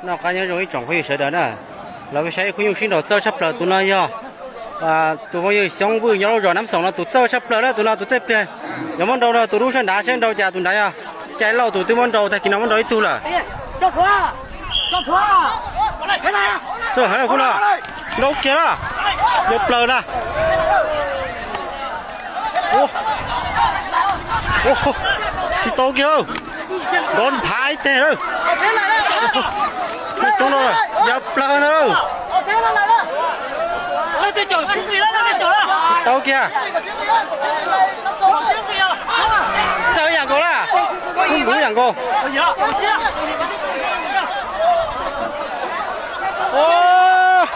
Noj qab nyob zoo ib tsoom phooj ywg sawv daws na, los peb saib khub nyuj sib nraus txawj tshaj plaws tus no yog tus phooj ywg Xyoob Vwj nyob lub zos Nab Xoom no tus txawj tshaj plaws na, tus no tus txawj pliag. Yuav muab nrau rau tus dub sab nrad saib nrau cas tus nrad yog cai lauj tus twb muab nrau tag kis no muab nrau ib tug lawm. Txawj heev khub no, nrau kiag na, yuav plaws na. Tsis tau kiag, nrov nphav ib teg lawm. Coob no, yuav plaws ntag. Tsis tau kiag. Txawj yam nkaus na, kuj luv yam nkaus.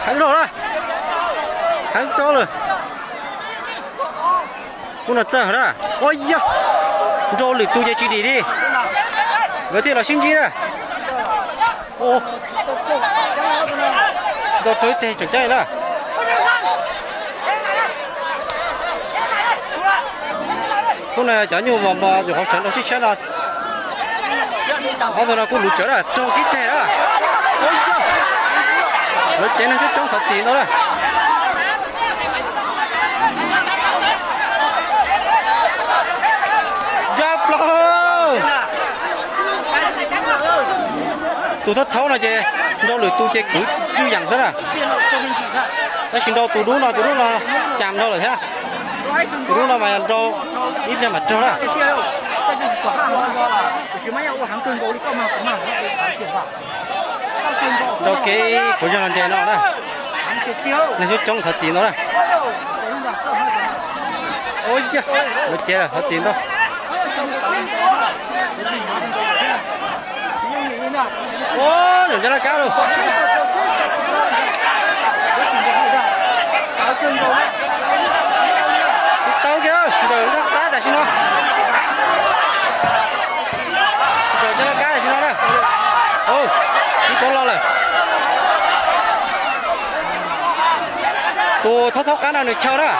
Heev lawm, heev tau lawm. Kuj no txawj na. Ua yog, nrau lwm tus ces tsis dim li. Nkawd thiaj los sib ntsib na. Tsis tau raug ib teg tseem ceeb li na. Khub no cov nyuj mos mos nyuam qhuav sawv nrau sib tshiab no. Ob tug no kuj luv tsawv na, raug tib teg na. Lawv cev neeg coob coob thov txim ntau na. Ya plaws. Tus thaub thaub no ces nrau lwm tus ces kwv tswj yeem xwb na. Tab sis nrau tus dub no, tus dub no cas nrau lawm thiab. Tus dub no mas nrau ib pliag mam raug na. Nrau kev kuv zog los nres no na. Neeg coob coob thov txim ntau na. Ua yog, lawv cev lawm thov txim ntau. Ua, zaum ncaj laj kab lauj. Tsis tau kiag, ntawm zaj qab tam sim no. Ntawm zaj qab tam sim no na. Ub, ib tug los lawm. Tus thaub thaub qab no nws chaw na.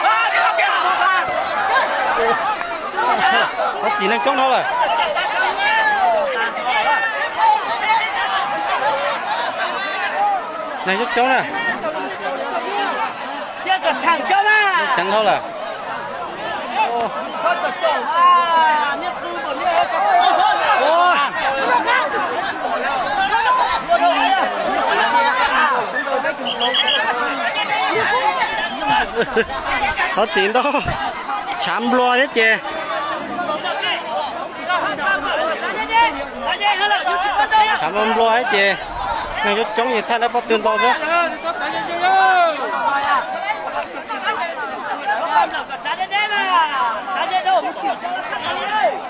Thov txim neeg coob dhau lawm. Neeg coob coob na. Ceev dhau lawm. Thov txim ntau, tshav nplua thiab ces. Tshav nplua nplua thiab ces neeg coob coob ces thaij lawv pob tw ntau xwb.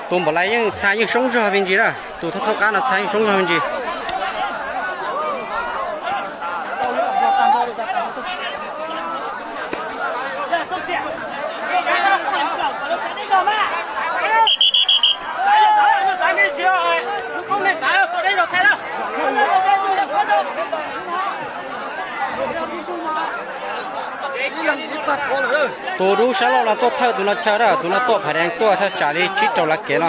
Tus npam lais yeej txha yeej soob zog me ntsis na, tus thaub thaub qab no txha yeej soob zog me ntsis. Tus dub sab laug no tuaj thawj tus no chaw na, tus no tuaj phav deev tuaj thaj tsam li tsib rau lab kev no.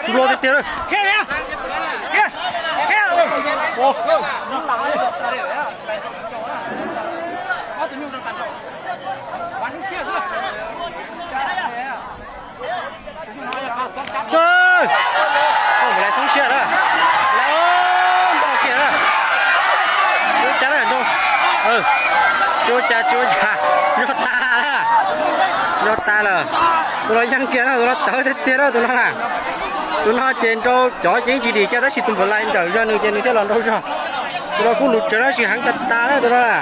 Nplua tiag tiag. Tus npam lais xoob siab na, npau kiag na. Tsuav cas na, tsuav cas tsuav cas, zog tas na, zog tas lawm. Tus no yeej kiag na, tus no tawv tiag tiag na tus no na. Tus no ces nrau cov ces yeej tsis dim kiag tab sis tus npam lais ntawm zog nws ces nws thiaj los nrau zog. Tus no kuj luv tsawv tab sis heev tas tas na tus no na.